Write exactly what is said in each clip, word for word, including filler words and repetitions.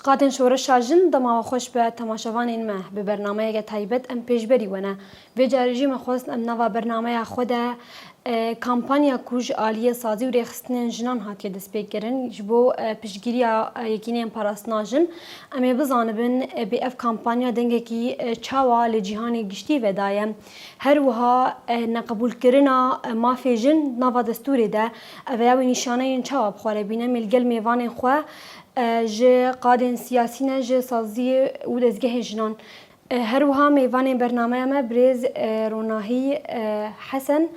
Qadên Şoreşa Jin, dema we xweş be temaşevanên me. Bi bernameyeke taybet em pêşberî we ne. Vê carê jî me xwest em nava bernameya xwe de, e, kampanya ku ji aliyê sazî û rêxistinên jinan hatiye destpêkirin, ji bo, e, piştgiriya, e, Yekîneyên Parastina Jin, em ê bizanibin, e, bi ev kampanya dengekî, e, çawa li cîhanê giştî vedaye. Her wiha, e, neqebûlkirina, e, mafê jin nava destûrê de, ev ya wê nîşaneyên çawa bi xwe re bîne, em ê li gel mêvanên xwe, e, ji qadên siyasî ne, ji saziyê û dezgehên jinan. E, her wiha mêvanên bernameya me birêz, e, Ronahî, e, Hesen,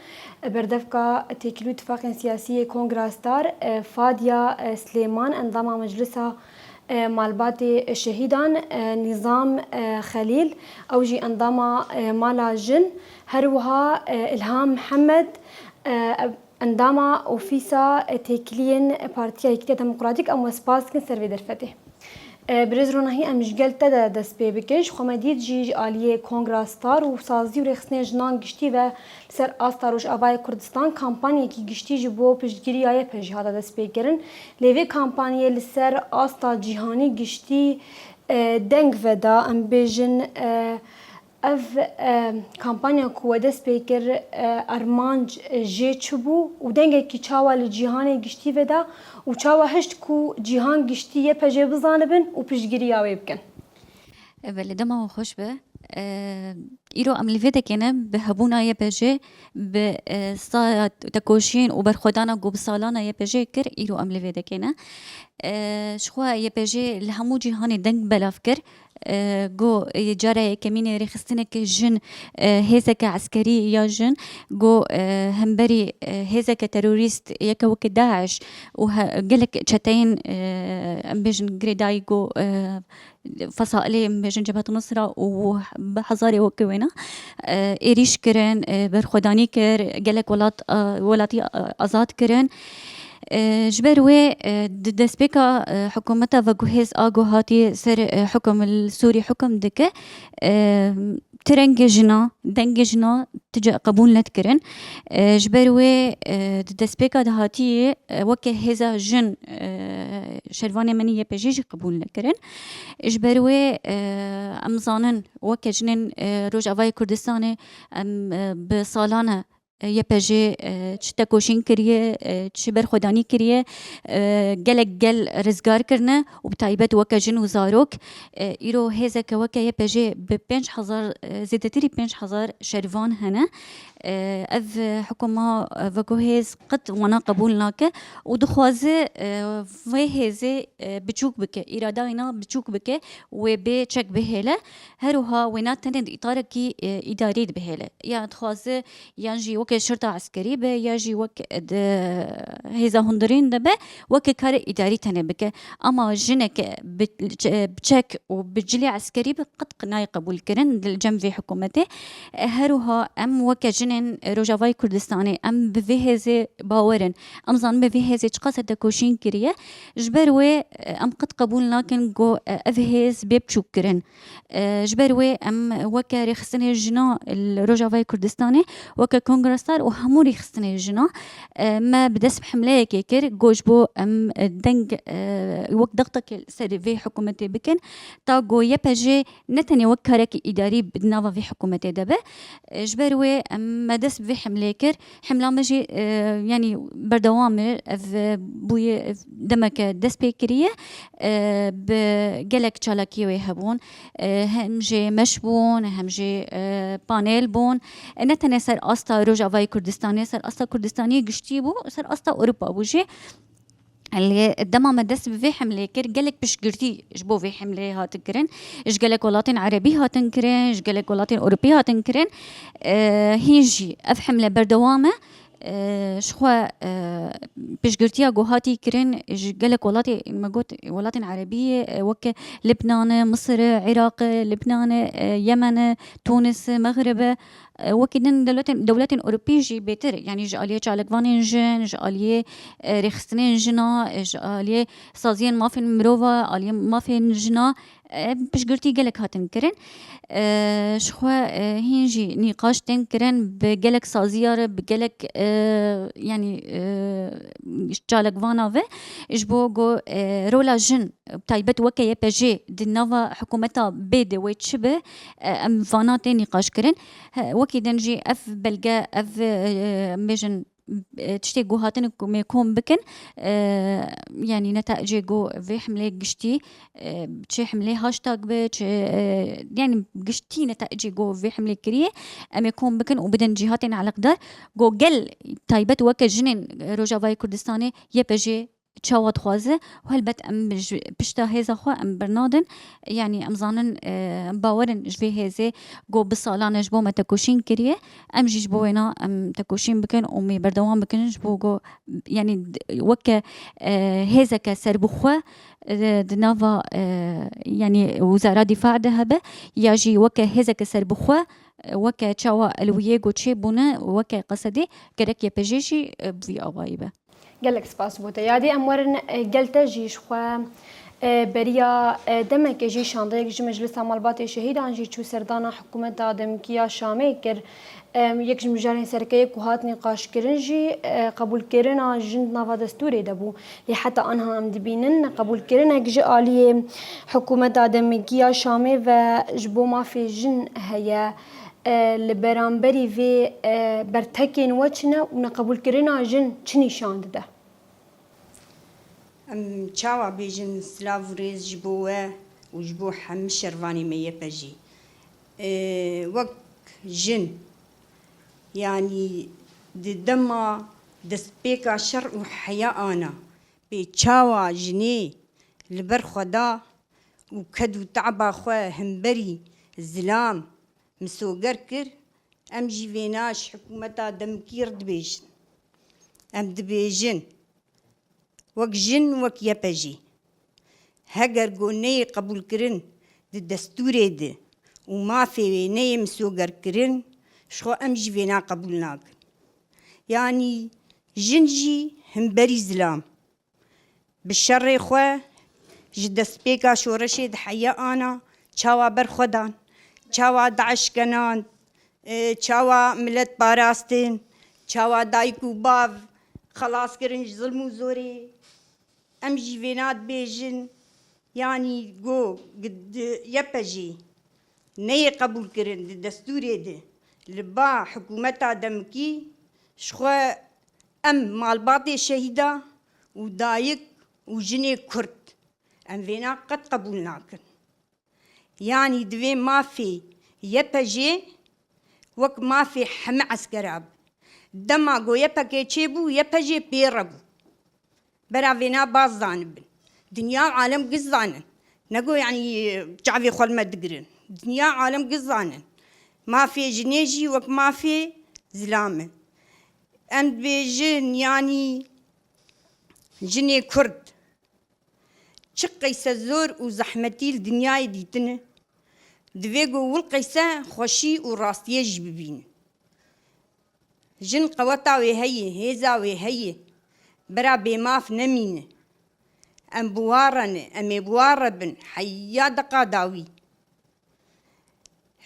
e, berdevka Têkilî û Tifaqên Siyasî yê Kongra Star, e, Fadya, e, Silêman, endama Meclisa, e, Malbatê Şehîdan, e, Nîzam, e, Xelîl, ew jî endama, e, Mala Jin, her wiha, e, Ilham Mihemed, e, ev, endama Ofîsa, e, Têkiliyên Partiya Yekîtiya Demokratîk, em we spas dikin ser vê derfetê. E, Birêz Ronahî, em ji gel te de dest pê bikin. Ji xwe me dît jî ji aliyê Kongra Star û sazî û rêxistinên jinan giştî ve li ser asta Rojavayê Kurdistan kampanyekî giştî ji bo piştgiriya Y P J hate destpêkirin. Lê vê kampanyê li ser asta cîhanî giştî, e, deng veda, em bêjin, e, Ev, e, kampanya ku we dest pê kir, e, armanc, e, jê çi bû û dengekî çawa li cîhanê giştî veda û çawa hişt ku cîhan giştî Y P J bizanibin û piştgiriya wê bikin? E, belê, dema we xweş be. E, îro em li vê dekê ne, bi hebûna Y P J, bi, e, saya tekoşîn û berxwedana ku bi salana Y P J kir, îro em li vê dekê ne. E, ji xwe Y P J li hemû cîhanê deng belav kir. E, got, e, cara yekemîn e rêxistineke jin, e, hêzeke eskerî ya jin, got, e, hemberî, e, hêzeke terorîst yeke weke DAIŞ û he-, gelek çeteyên, e, em bêjin girêdayî, got, e, fesailê, em bêjin Cebhet Nusra û bi hezarê weke wêna, e, êrîş kirin, e, berxwedanî kir, gelek welat, e, welatî, e, azad kirin. E, ji ber wê, e, di destpêka, e, hikûmeta veguhêz a ku hatiye ser, e, hukum li Sûrî hukum dike, e, ti rengê jina, dengê jina ti ca qebûl nedikirin. E, ji ber wê, e, di destpêka dahatiyê, e, weke hêza jin, e, şervanê me nî Y P J jî qebûl nekirin. Ji ber wê, e, em zanin weke jinên, e, Rojavayê Kurdistanê em, e, bi salan e, Y P J, e, çi tekoşîn kiriye, e, çi berxwedanî kiriye, e, gelek gel rizgar kirine û bi taybet weke jin û zarok, e, îro hêzeke weke Y P J bi pênc hezar, e, zêdetirî pênc hezar şervan hene. E, ev hikûma, e, veguhêz qet wana qebûl nake û dixwaze, e, vê hêzê, e, biçûk bike, îrada wêna biçûk bike, wê bê çek bihêle. Her wiha wêna tenê di îtarekî, e, îdarî dibihêle. Ya dixwaze yan jî weke şirta eskerî be, ya jî wek di hêza hundirîn de be, weke karê îdarî tenê bike. Ama jineke bi, bi çek û bi cilê eskerî be qet nayê qebûl kirin di cem vê hikûmetê. Her wiha em weke jinên Rojavayê Kurdistanê, em bi vê hêzê bawer in. Em zanin bi vê hêzê çiqas tekoşîn kiriye. Ji ber wê em qet qebûl nakin ku ev hêz bê biçûk kirin. E, ji ber wê em weke rêxistinê jina li Rojavayê Kurdistanê, weke Kongra Star û hemû rêxistinê jina, e, me bi dest bi hemleyekê kir, got ji bo em, e, deng, e, wek dextekê li ser vê hikûmetê bikin, ta ku Y P J ne tenê wek karekî îdarî di nava vê hikûmetê de be. E, ji ber wê em me dest bi vê hemleyê kir. Hemla me jî, e, yanî berdewam e, ev, e, bûye, ev demeke dest pê kiriye, e, bi gelek çalakiyê wê hebûn. E, hem jê meş bûn, hem jê, e, panel bûn. E, ne tenê ser asta Rojavayê Kurdistanê, ser asta Kurdistanê giştî bû, ser asta Ewropa bû jî. Lê dema me dest bi vê hemlê kir, gelek piştgirtî ji bo vê hemleyê hatin kirin. Ji gelek welatên erebî hatin kirin, ji gelek welatên ewropî hatin kirin. E, hîn jî ev hemle berdewam e. E, ji xwe, e, piştgirtiya ku hatî kirin ji gelek welatê, me got, welatên erebî, e, weke Libnan e, Misir e, Iraq e, Libnan e, e, Yemen e, Tunis e, Mexrib e. E, wekî din dewletên, dewletên Ewropî jî bêtir, yanî ji aliyê çalakvanên jin, ji aliyê, e, rêxistinên jina, e, ji aliyê saziyên mafên mirova, aliyê mafên jina, e, piştgirtî gelek hatin kirin. E, ji xwe, e, hîn jî nîqaş tên kirin bi gelek saziya re, bi gelek, e, yanî, e, çalakvana ve ji bo ku, e, rola jin, taybet weke Y P J di nava hikûmeta bê de wê çi be, e, em vana tê nîqaş kirin. He, wekî din jî ev belge, ev, e, em bêjin, e, tiştê ku hatine ku me kom bikin, e, yanî netecê ku vê hemlê giştî, e, çi hemlê hashtag be, çi, e, yanî giştî netecê ku vê hemlê kiriye, em ê kom bikin û bidin cîhatên eleqdar ku gel taybet weke jinên Rojavayê Kurdistanê Y P J çawa dixwaze û helbet em ji pişta hêza xwe em birnadin. Yanî em zanin, e, em bawer in ji vê hêzê ku bi salan e ji bo me tekoşîn kiriye, em jî ji bo wêna em tekoşîn bikin û em ê berdewam bikin ji bo ku, yanî d-, weke, e, hêzeke serbixwe, e, di nava, e, yanî Wizara Dîfa de hebe ya jî weke hêzeke serbixwe, e, weke çawa Elwiyê ku çêbûne, weke Qesedê gerek Y P J jî, e, bi vî awayî be. Gelek spas bo te. Yadî em werin, e, gel te jî ji xwe, e, beriya, e, demekê jî şandeyek ji Meclisa Malbatê Şehîdan jî çû serdana hikûmeta demkî ya Şamê kir. E, yek ji mijarên sereke yê ku hat nîqaşkirin jî, e, qebûlkirina jin di nava destûrê de bû. Lê heta anha em dibînin qebûlkirinek ji aliyê hikûmeta demkî ya Şamê ve ji bo mafê jin heye. E, li beramberî vê, e, bertekên we çi ne û neqebûlkirina jin çi nîşan dide? Em çawa bêjin silav û rêz ji bo we û ji bo hemî şervanê me Y P J. E, wek jin, yanî di dema destpêka şer û heya ana, pê çawa jinê li ber xwe da û ked û te'ba xwe hemberî zilam misoger kir, em jî vêna ji hikûmeta demkî re dibêjin. Em dibêjin, wek jin, wek Y P J, heger ku neyê qebûlkirin di destûrê de û mafê wê neyê misogerkirin, ji xwe em jî vêna qebûl nakin. Yanî jin jî hemberî zilam. Bi şerê xwe ji destpêka şoreşê di heya ana çawa ber xwe dan, çawa DAIŞ kenand, e, çawa milet parastin, çawa dayik û bav xelas kirin ji zilm û zorê. Em jî vêna dibêjin, yanî go di Y P J neyê qebûlkirin di destûrê de li ba hikûmeta demkî, ji xwe em malbatê şehîda û dayik û jinê Kurd, em vêna qet qebûl nakin. Yanî divê mafê Y P J wek mafê heme eskera be. Dema go Y P G çêbû, Y P J pê re bû. Bera vêna baz zanibin. Dinya û alem giş zanin. Nego, yanî, çavê xwe li me digirin. Dinya û alem giş zanin. Mafê jinê jî wek mafê zilam e. Em dibêjin, yanî, jinê Kurd çi qeyse zor û zehmetî li dinyayê dîtine, divê ku wil qeyse xweşî û rastiyê jî bibînin. Jin qeweta wê heye, hêza wê heye, bera bêmaf nemîne. Em bi wa re ne, em ê bi wa re bin, heya deqa dawî.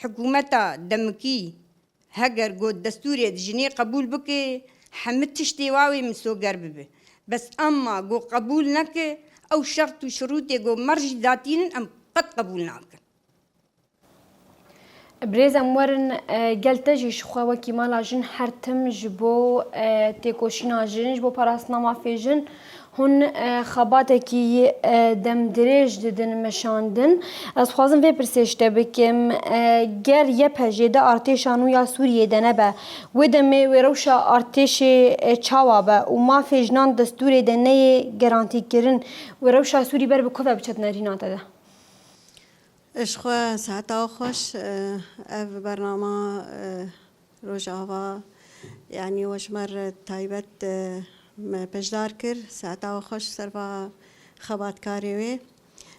Hikûmeta demikî heger got destûrê di jinê qebûl bike, hemî tiştê wa wê misoger bibe. Bes emma got qebûl neke, ew şert û şirûtê got mer jî datînin, em qet qebûl nakin. Birêz, em werin, e, gel te jî ji xwe wekî mala jin her tim ji bo, e, têkoşîna jin, ji bo parastina mafê jin, hûn, e, xebatekî, e, demdirêj didin meşandin. Ez dixwazim vê pirsê ji te bikim, e, ger Y P G di artêşa nû ya Sûriyê de nebe, wê demê wê rewşa artêşê, e, çawa be û mafê jinan destûrê de neyê gerantîkirin, wê rewşa Sûrî ber bi ku ve biçe di nerîna te de? Ji xwe seheta we xweş, e, ev bernama, e, Rojava, yanî we ji me re taybet, e, me beşdar kir. Seheta we xweş ser va xebatkarê wê.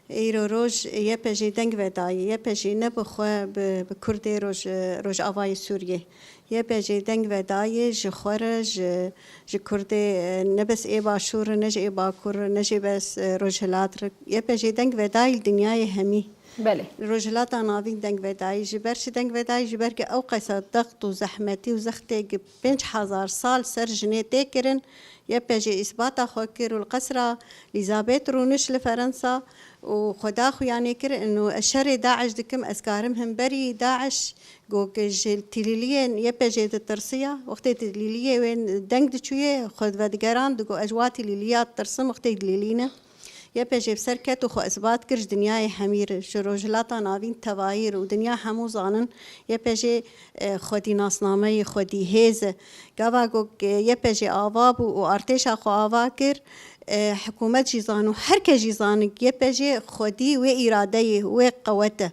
Îro roj Y P J deng vedayê. Y P J ne bi xwe bi, bi Kurdê roj, Rojavayê Sûriyê. Y P J deng vedayê ji xwe re, ji, ji Kurdê, e, ne bes ê Başûr re, ne ji ê Bakur re, ne jî bes, e, Rojhilat re. Y P J deng vedayê li dinyayê hemî. Belê. Li Rojhilata Navîn deng vedayê. Ji ber çi deng vedayê? Ji ber ku ew qesa dext û zehmetî û zextê ku pênc hezar sal ser jinê tê kirin, Y P J îsbata xwe kir û li qesra Elizabeth rûniş li Ferensa û xwe da xuyanê kir, ino ez şerê DAIŞ dikim, ez karim hemberî DAIŞ, got, ji tilîliyên Y P J ditirsiya, wextê tilîliyê wê deng diçûyê, xwe vedigerand, digot, ez ji wa tilîliya ditirsim, wextê tilîlî ne. Y P J bi ser ket û xwe îsbat kir ji dinyayê hemî re, ji Rojhilata Navîn tevayî re û dinya hemû zanin Y P J, e, xwedî nasnameyê, xwedî hêz e. Gava ku, e, Y P J ava bû û artêşa xwe ava kir, e, hikûmet jî zan û her kes jî zanik Y P J xwedî wê îradeyê, wê qewet e.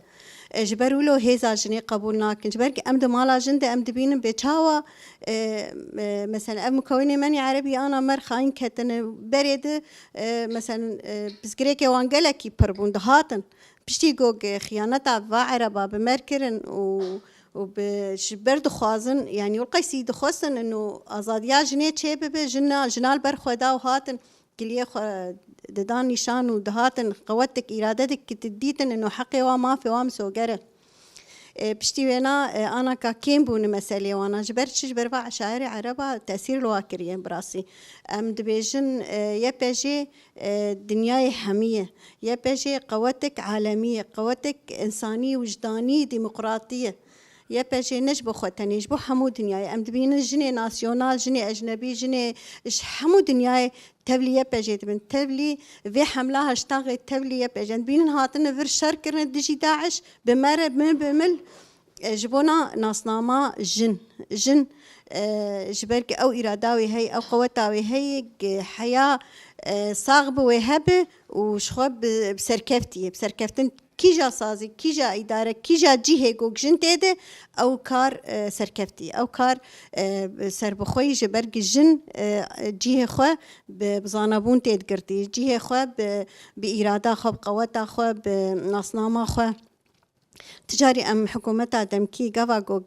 E, ji ber wilo hêza jinê qebûl nakin. Ji ber ku em di mala jin de em dibînin bê çawa, e, e, mesela ev mukewinê menî erebî ana mer xayîn ketine berê di, e, mesela, e, pirsgirêkê wan gelekî pir bûn, dihatin. Piştî ku, e, xiyaneta va ereba bi mer kirin û, û bi, ji ber dixwazin, yanî wil qeysî dixwestin ino azadiya jinê çêbibe, jina, jina li ber xwe da û hatin. Kiliyê xwe didan nîşan û dihatin qewetik, îradetik ku tu dîtin ino heqê wan, mafê wan misoger e. E, piştî wêna, e, ana ka kêm bûne meselê wana. Ji ber çi? Ji ber va eşairê ereba tesîr li wa kiriye bi rastî. Em dibêjin, e, Y P J, e, dinyayê hemî ye. Y P J qewetik alemî ye, qewetik însanî, wijdanî, demokratî ye. Y P J ne ji bo xwe tenê, ji bo hemû dinyayê. Em dibînin jinê nasyonal, jinê ecnebî, jinê ji hemû dinyayê tevlî Y P J dibin. Tevlî vê hemla heştaxê tevlî Y P J. Em dibînin hatine vir şer kirine dijî DAIŞ, bi me re, mil bi mil, e, ji bona nasnama jin. Jin, e, ji ber ku ew îrada wê heye, ew qeweta wê heye, ku heya, e, sax bi wê hebe û ji xwe bi, bi serkeftî ye, bi serkeftin kîja sazî, kîja îdare, kîja cihê ku jin tê de, ew kar, e, serkeftî, ew kar, e, serbixweyî ji ber ku jin, e, cihê xwe bi, bi zanabûn tê digirtî, cihê xwe bi, bi îrada xwe, bi qeweta xwe, bi nasnama xwe. Ti carî em hikûmeta demkî gava ku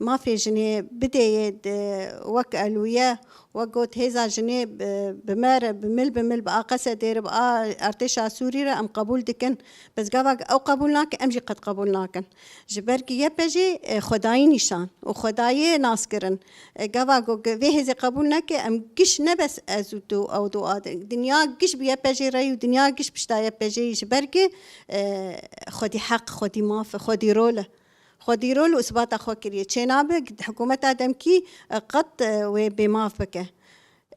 mafê jinê bidêyê di, wek elûye, wek got hêza jinê bi, bi me re, bi mil bi mil, bi A Q S D'ê re, bi a artêşa Sûrî re em qebûl dikin. Bes gava ku ew qebûl nake, em jî qet qebûl nakin. Ji ber ku Y P J, e, xwedayî nîşan û xwedayê nas kirin. E, gava ku vê hêzê qebûl neke, em giş ne bes ez û tu, ew dua de. Dinya giş bi Y P J re yî û dinya giş pişta Y P J'ê yî. Ji ber ku, e, xwedî heq, xwedî maf e, xwedî rol e. Xwedî rol û îsbata xwe kiriye. Çênabe hikûmeta demkî, e, qet, e, wê bêmaf bike.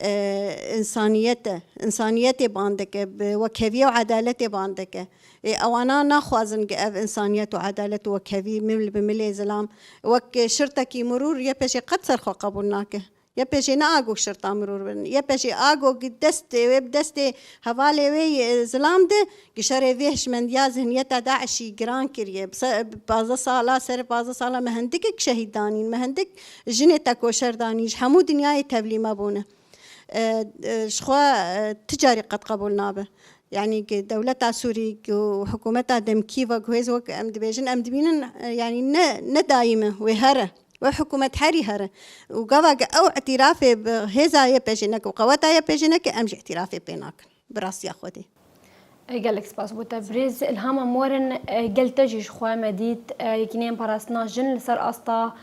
E, însaniyet e. Însaniyetê ban dike, bi wekheviyê û edaletê ban dike. Ê, ewana naxwazin ku ev însaniyet û edalet û wekhevî mil bi milê zilam wek şirtekî mirûr Y P J qet ser xwe qebûl nake. Y P J ne a ku şirta mirûr bin. Y P J a ku destê wê bi destê hevalê wê yê zilam de, ku şerê vê hişmendiya zihniyeta DAIŞ'î giran kiriye. Bi se-, bi pazdeh sala, ser pazdeh sala me hindik şehîd danîn, me hindik jinê tekoşer danîn, ji hemû dinyayê tevlî me bûne. E, e, ji xwe, e, ti carî qet qebûl nabe. Yanî ku dewleta Sûrî ku hikûmeta demkî ve ku hêz wek em dibêjin, em dibînin, e, yanî ne, ne dayîm e, wê here. Wê hikûmet herî here. Û gava ku ew îtîrafê bi hêza Y P J'ê neke û qeweta Y P J'ê neke, em jî îtîrafê pê nakin. Bi rastiya Xwedê. Gelek spas bo te birêz. Îlhama Morin, e, gel te jî ji xwe me dît, e, Yekîneyên Parastina Jin li ser asta,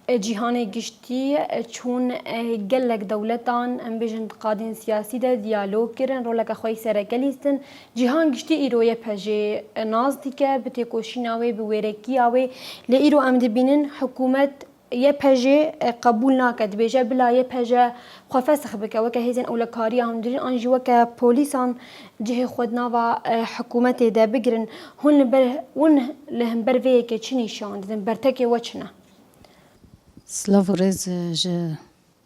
e, cîhanê giştî, e, çûn, e, gelek dewletan, em bêjin di qadên siyasî de diyalog kirin, roleke xwe yî sereke lîstin. Cîhan giştî îro Y P J'ê, e, nas dike, bi têkoşîna wê, bi wêrekiya wê. Lê îro em dibînin hikûmet Y P J'ê, e, qebûl nake, dibêje bila Y P J xwe fesix bike, weke hêzên ewlekariya hundirîn an jî weke polîsan cihê xwe di nava, e, hikûmetê de bigirin. Hûn li ber, hûn li hember vê yekê çi nîşan didin? Bertekê we çi ne? Silav û rêz ji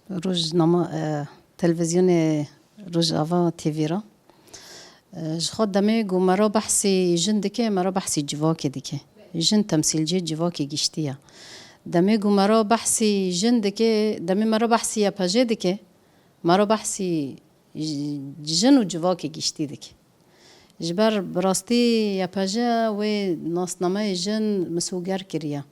Rojnama, e, televîzyonê Rojava T V re. E, ji xwe demê ku me re behsî jin dike, me re behsî civakê dike. Jin temsîlciyê civakê giştî ye. Demê ku me re behsî jin dike, demê me re behsî Y P J'ê dike, me re behsî j-, jin û civakê giştî dike. Ji ber bi rastî Y P J wê nasnameyê jin misûger kiriye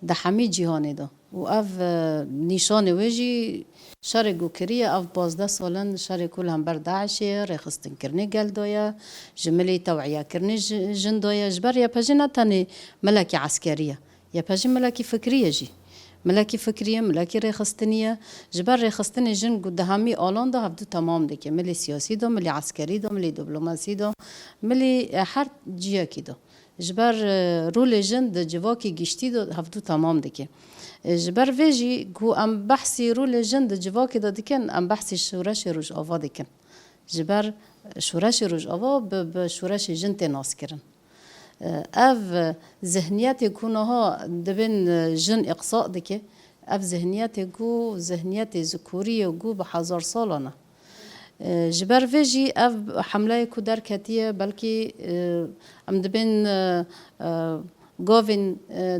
di hemî cîhanê de û ev, e, nîşanê wê jî şerê ku kiriye, ev pazdeh sal in şerê ku li hember DAIŞê ye, rêxistinkirinê gel de ye, ji milî tew'iyekirinê ji-, jin de ye. Ji ber Y P J ne tenê milekî eskerî ye. Y P J milekî fikrî ye jî. Milekî fikrî ye, milekî rêxistinî ye. Ji ber rêxistinê jin ku di hemî alan de hevdû temam dike. Milî siyasî de, milî eskerî de, milî diplomasî de, milî, e, her ciyekî de. Ji ber, e, rolê jin di civakê giştî de hevdû temam dike. E, ji ber vê jî ku em behsî rolê jin di civakê de dikin, em behsî şoreşê Rojava dikin. Ji ber şoreşê Rojava bi, bi şoreşê jin tê naskirin. Ev zihniyetê ku niha dibên jin îqsa dike, ev zihniyetê ku zihniyetê zikurî ye ku bi hezar salan e. Ji ber vê jî ev hemleyê ku derketiye, belkî, em dibên, gavên,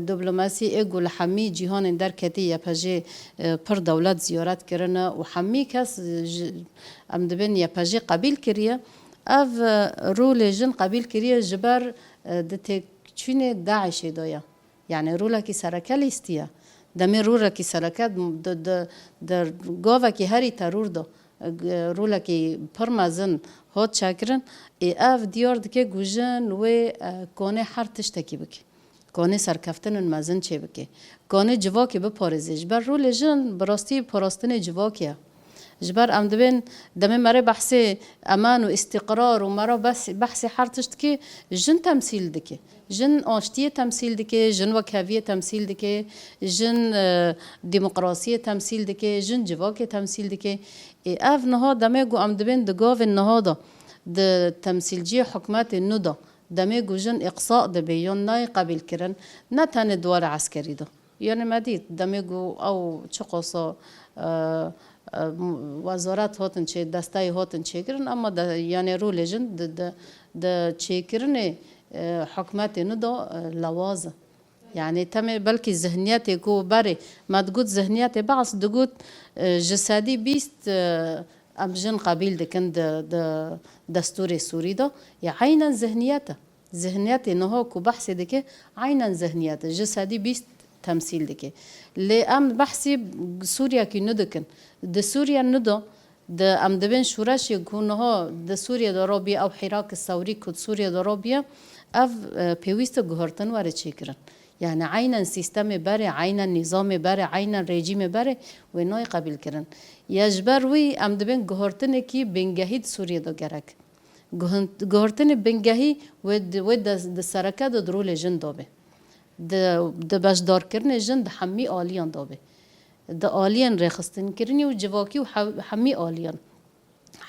diplomasî ê ku li hemî cîhanên derketî Y P J pir dewlet ziyaret kirine û hemî kes ji, em dibên Y P J qebîl kiriye. Ev, e, rolê jin qebîl kiriye ji ber, e, di têkçûnê DAIŞê de ye. Yanî rolekî sereke lîstiye. Demê rolekî sereke di, di, di gavekî herî teror de, e, rolekî pir mezin hat çêkirin. Ê ev diyar dike ku jin wê, e, kanê her tiştekî bike. Kanê serkeftinên mezin çêbike. Kanê civakê biparêze. Ji ber rolê jin bi rastî parastinê civakê ye. Ji ber em dibên demê me rê behsê eman û îstîqrar û me re behsê, behsê her tişt dike, jin temsîl dike. Jin aştiyê temsîl dike, jin wekheviyê temsîl dike, jin, e, demokrasiyê temsîl dike, jin civakê temsîl dike. Ê ev niha demê ku em dibên di gavên niha de, di temsîlciyê hikûmetê nû de, demê ku jin îqsa dibe yan nayê qebîlkirin, ne tenê di warê eskerî de. Yanî me dît, demê ku ew çiqasa, e, e, wezaret hatin çê, desteyê hatin çêkirin, ama de, yanî rolê jin di, di, di çêkirinê, e, hikûmetê nû de, e, lewaz e. Yanî temê belkî zihniyetê ku berê me digot zihniyetê Be's digot, e, ji sedî bîst, e, em jin qebîl dikin di, di destûrê Sûrî de. Ya eynen zihniyet e. Zihniyetê niha ku behsê dike, eynen zihniyet e. Ji sedî bîst temsîl dike. Lê em behsî Sûriyekî nû dikin. Di Sûriye nû de, di em dibên şoreşê ku niha di Sûriye de robiye, ew hîrak sewrî ku di Sûriye de robiye, ev, e, pêwîst e guhertin were çêkirin. Yanî eynen sîstemê berê, eynen nîzamê berê, eynen rejîmê berê wê nayê qebîlkirin. Ya ji ber wî em dibên guhertinekî bingehî di Sûriyê de gerek. Guhin-, guhertinê bingehî wê di, wê de, di sereke de di rolê jin de be. Di, di beşdarkirinê jin di hemî aliyan de be. Di aliyên rêxistinkirinî û civakî û he-, hemî aliyan.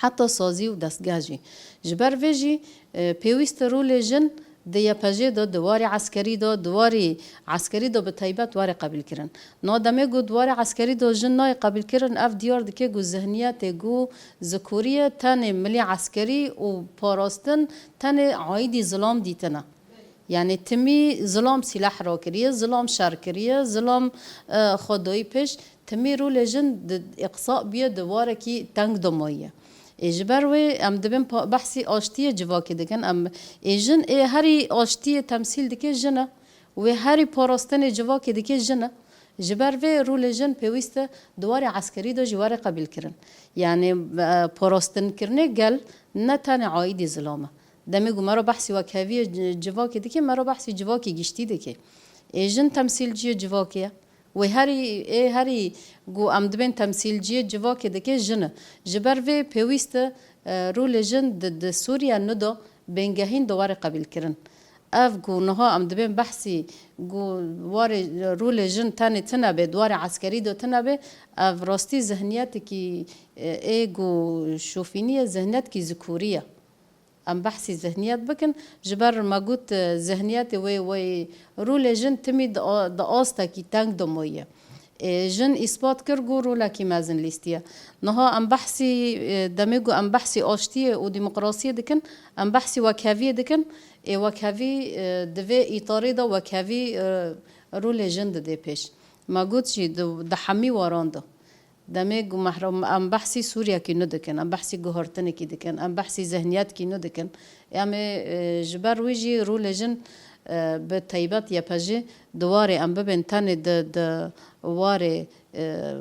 Heta sazî û destgeh jî. Ji ber vê jî, e, pêwîst e rolê jin di Y P J de, di warê eskerî de, di warê eskerî de bi taybet were qebîlkirin. No demê ku di warê eskerî de jin nayê qebîlkirin, ev diyar dike ku zihniyetê ku zikurî ye, tenê milî eskerî û parastin, tenê aîdî zilam dîtine. Yanî timî zilam sîleh rakiriye, zilam şer kiriye, zilam, e, xwe doyî pêş. Timî rolê jin di îqsa bûye di warekî teng de mayiye. Ê ji ber wê em dibin pa-, behsî aştiyê civakê dikin. Em, ê jin ê herî aştiyê temsîl dike jin e. Wê herî parastinê civakê dike jin e. Ji ber vê rolê jin pêwîst e di warê eskerî de jî were qebîlkirin. Yanî, e, parastinkirinê gel ne tenê aîdî zilam e. Demê ku me re behsî wekheviyê ci-, civakê dike, me re behsî civakê giştî dike. Ê jin temsîlciyê civakê ye. Wê herî, ê herî ku em dibên temsîlciyê civakê dike jin e. Ji ber vê pêwîst e, e, rolê jin di, di Sûriye nû de bingehîn di warê qebîlkirin. Ev ku niha em dibên behsî ku warê, rolê jin tenê tune be, di warê eskerî de tune be, ev rastî zihniyetekî, e, ê ku şofînî ye, zihniyetekî zikurî ye. Em behsî zihniyet bikin, ji ber me got, e, zihniyetê wê, wê rolê jin timî di a-, di astekî teng de mayiye. E, jin îspat kir ku rolekî mezin lîstiye. Niha em behsî, e, demê ku em behsî aştiyê û demokrasiyê dikin, em behsî wekheviyê dikin. Ê wekhevî, e, di vê îtarê de wekhevî, e, rolê jin dide pêş. Me got jî di, di hemî waran de. Demê ku mehrum, em behsî Sûriyekî nû dikin, em behsî guhertinekî dikin, em behsî zihniyetkî nû dikin. Em ê, e, ji ber wî jî rolê jin, e, bi taybet Y P J di warê em bibên tenê di, di warê, e,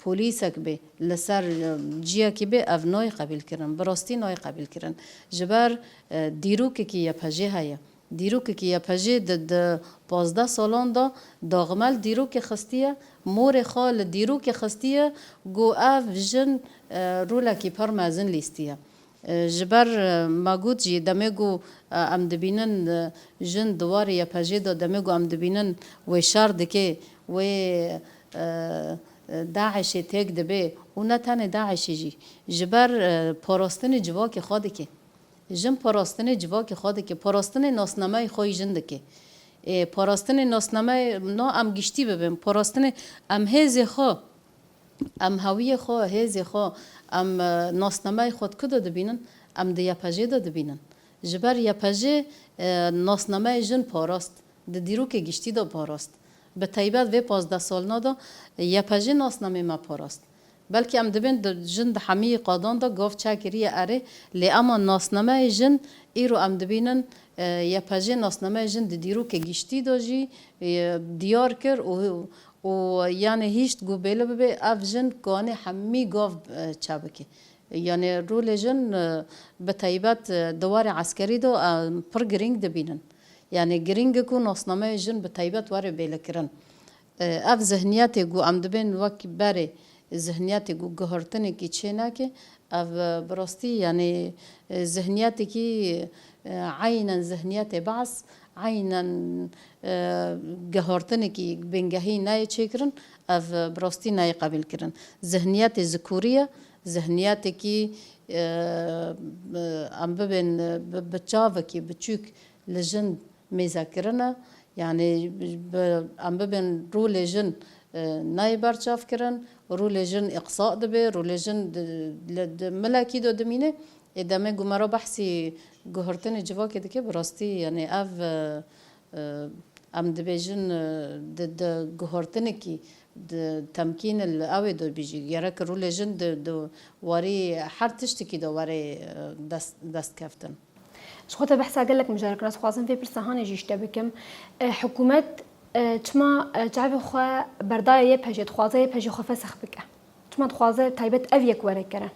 polîsek bê, li ser, e, ciyekî bê, ev nayê qebîlkirin. Bi rastî nayê qebîlkirin. Ji ber, e, dîrokekî Y P J heye. Dîrokekî Y P J di, di pazdeh salan de daxime li dîrokê xistiye, morê xwe li dîrokê xistiye, ku ev jin, e, rolekî pir mezin lîstiye. E, ji ber, e, me got jî, demê ku, e, em dibînin, e, jin di warê Y P J de, demê ku em dibînin wê şer dike, wê, e, e, DAIŞê têk dibe û ne tenê DAIŞê jî, ji ber, e, parastinê civakê xwe dike. Jin parastinê civakê xwe dike, parastinê nasnameyê xwe yî jin dike. Ê, parastinê nasnameyê, no em giştî bibin, parastinê em hêzê xwe, em hewiyê xwe, hêzê xwe, em, e, nasnameyê xwe di ku de dibînin? Em di Y P J de dibînin. Ji ber Y P J, e, nasnameyê jin parast. Di dîrokê giştî de parast. Bi taybet vê pazdeh salna de Y P J nasnamê me parast. Belkî em dibên di, jin di hemî qadan de gav çekiriye erê, lê ema nasnameyê jin îro em dibînin, e, Y P J nasnameyê jin di dîrokê giştî de jî, e, diyar kir û, û yanê hîşt ku bêle bibe ev jin kanê hemî gav, e, çebike. Yanê rolê jin, e, bi taybet, e, di warê eskerî de, e, pir girîng dibînin. Yanê girîng e ku nasnameyê jin bi taybet were bêlekirin. E, ev zihniyetê ku em dibên wek berê, zihniyetê ku guhertinekî çê nake, ev, e, bi rastî, yanê, e, zihniyetekî, e, eynen zihniyetê Be's, eynen, e, guhertinekî bingehî nayê çêkirin, ev, e, bi rastî nayê qebîlkirin. Zihniyetê zikurî ye, zihniyetekî, e, e, em bibên, e, bi, bi çavekî biçûk li jin mêze kirine. Yanî bi, em bibên rolê jin, e, nayê berçav kirin, rolê jin îqsa dibe, rolê jin di, li, di milekî de dimîne. Ê demê ku me re behsî guhertinê civakê dike, bi rastî, yanî ev, e, e, em dibêjin, e, di, di guhertinekî, di temkîn li ew ê de bijî. Gerek rolê jin di, di warî her tiştekî de were, e, dest, destkeftin. Ji xwe te behsa gelek mijarek, ez dixwazim vê pirsa hanê jî ji te bikim. E, hikûmet, e, çima, e, çavê xwe berdaye Y P J, dixwaze Y P J xwe fesex bike? Çima dixwaze taybet ev yek were kirin?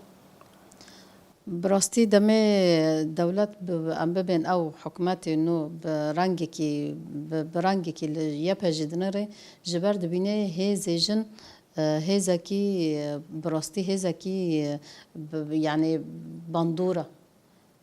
Bi rastî demê dewlet bi, em bibên ew hikûmetê nû bi rengekî, bi, bi rengekî li Y P J dinêre, ji ber dibîne hêzê jin, e, hêzekî, e, bi rastî hêzekî, e, bi, yanî bandor e.